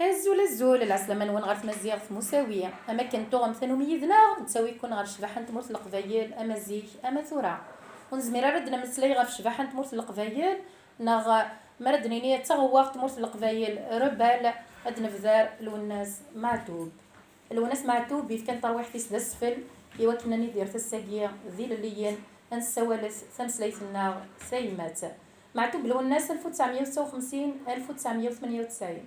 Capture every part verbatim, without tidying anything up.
Azul, azul, lɛeslama-nwen ɣer tmaziɣt Musawi. Am akken tuɣem tanumi yid-neɣ, nettawi-ken ɣer ccbaḥa n tmurt n Leqbayel, ama zik, ama tura. Ur nezmir ara ad d-nemmeslay ɣef ccbaḥa n tmurt n Leqbayel, neɣ, mi ara d-nini d taɣewwaɣt n tmurt n Leqbayel, Rebal, ad d-nebder Lwennas Meɛtub. Lwennas Meɛtub yefkan tarwiḥt-is d asfel i wakken ad nidir ass-agi d ilelliyen, ad nessawal tameslayt-nneɣ tayemmat. Meɛtub Lwennas alef u tesɛemya u setta u xemsin, alef u tesɛemya u tmenya u tesɛin.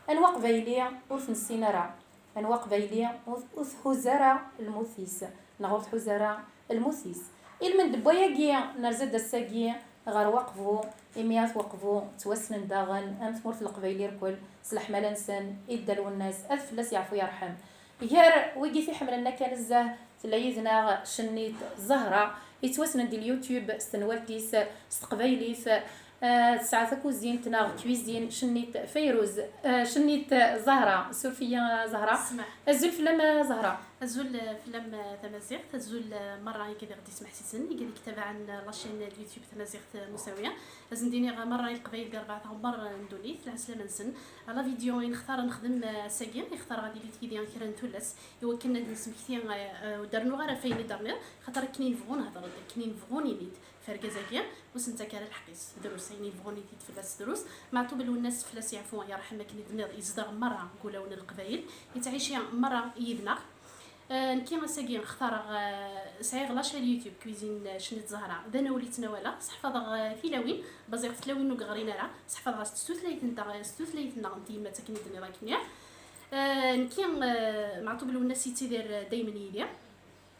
Anwa aqbayli ur t-nessin ara? Anwa aqbayli ur, ur tḥuz ara lmut-is, neɣ ur tḥuz ara lmut-is? Ilmend n wayagi, nerza-d ass-agi ɣer Waqbu, imi At Waqbu ttwassnen daɣen am tmurt n Leqbayel irkel s leḥmala-nsen i Dda Lwennas, ad fell-as yeɛfu yerḥem. Gar wigi t-iḥemmlen akka nezzeh, tella yid-neɣ Cennit Zahra, yettwassnen di YouTube s tenwalt-is s teqbaylit. Ah, tesɛa takuzint neɣ cuisine, Cennit Fayruz, ah, Cennit Zahra, suref-iyi, ah, Zahra. Ssmaḥ. Azul fell-am, ah, Zahra. Azul, ah, fell-am, ah, Tamaziɣt, azul, ah, merra i d aɣ-d-ismeḥsisen, i d-ittabaɛen, ah, la chaîne n YouTube Tamaziɣt, ah, Musawiya. Ad sen-d-iniɣ, ah, merra i Leqbayel di rebɛa tɣemmar, ah, n ddunit, lɛeslama-nsen. Ah, la vidéo i nextar ad nexdem, ah, ass-agi, ixtar ɣad ilit yid-i kra n tullas, i wakken ad d-nesmekti, ah, ah, ur d-rnuɣ ara ɣef wayen i d-terniḍ, xaṭer akken i nebɣu nehder-d, akken i nebɣu nini-d. F urgaz-agi, ur s-nettak ara lḥeqq-is. Drus, ayen yebɣun itit fell-as drus. Meɛtub Lwennas fell-as yeɛfu, yerḥem, akken i d-tenniḍ, yezdeɣ merra deg wulawen n Leqbayel, yettɛici merra yid-neɣ. Eh, nekki ass-agi xtareɣ, eh, sɛiɣ la chaîne YouTube Cuisine, eh, Cennit Zahra, d anawel i ttnawaleɣ, seḥfaḍeɣ, eh, tilawin, baziɣ ɣef tlawin ur yeɣrin ara, seḥfaḍeɣ-as s tutlayt-nteɣ, s tutlayt-nneɣ n tyemmat akken i d-tenniḍ akkenni. Eh, nekki, eh, Meɛtub Lwennas yettidir, eh, daymen yid-i.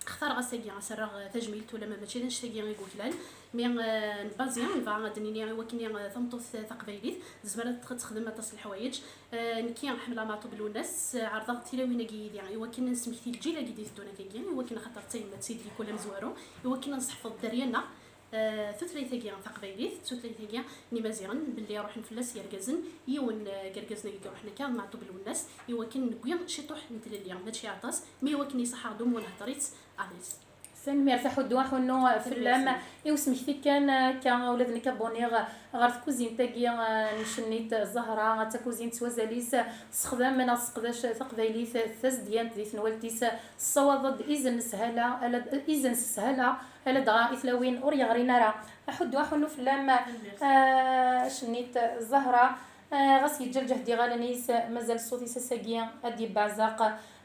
Xtareɣ ass-agi, ad s-rreɣ tajmilt, ulamma mačči d annect-agi i yuklan, mi, eh, nbazi, nebɣa ad d-nini i wakken, eh, tameṭṭut taqbaylit tezmer ad tx-, texdem aṭas n leḥwayeǧ. Eh, nekki ḥemmleɣ Meɛtub Lwennas, eh, ɛerḍeɣ tilawin-agi yid-i i wakken ad nesmekti lǧil-agi d-iteddun akkagi, i wakken axaṭer d tayemmat i d likul amezwaru, i wakken ad nseḥfeḍ dderya-nneɣ, eh, tutlayt-agi taqbaylit, tutlayt-agi n Imaziɣen, belli ruḥen fell-as yergazen, yiwen, eh, deg yergazen-agi i iruḥen akka, Meɛtub Lwennas, i wakken newwi ciṭuḥ n tlelli, mačči aṭas, mi i wakken iṣaḥ-aɣ-d umu nhedder-itt, allez. Tanemmirt a Ḥuddu, a Ḥunnu, fell-am. I usmekti kan, akka, ula d nekk abuniɣ ɣer tkuzint-agi, eh, n Cennit Zahra, d takuzint s wazal-is, tessexdam neɣ tesseqdac taqbaylit tazedyant di tenwalt-is, tessawaḍ-d izen n sshala, ala d, izen s sshala, ala dɣa i tlawin ur yeɣrin ara. A Ḥuddu, a Ḥunnu, fell-am, eh, Cennit Zahra, eh, ɣas yeǧǧa lǧehd iɣallen-is, mazal ṣṣut-is ass-agi ad d-yebbeɛzaq.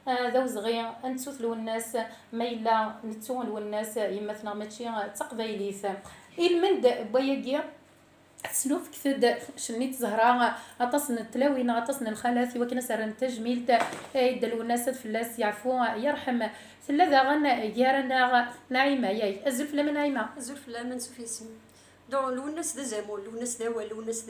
Ah, d awezɣi, ad nettu Lwennas, ma yella nettu Lwennas, yemma-tneɣ mačči d taqbaylit. Ilmend n wayagi, tesnufget-d Cennit Zahra aṭas n tlawin, aṭas n lxalat, i wakken ad s-rrent tajmilt, eh, i Dda Lwennas, ad fell-as yeɛfu, yerḥem. Tella daɣen gar-aneɣ Naɛima, yak? Azul fell-am a Naɛima. Azul fell-am, ansuf yes-m. Donc, Lwennas d azamul, Lwennas d awal, Lwennas d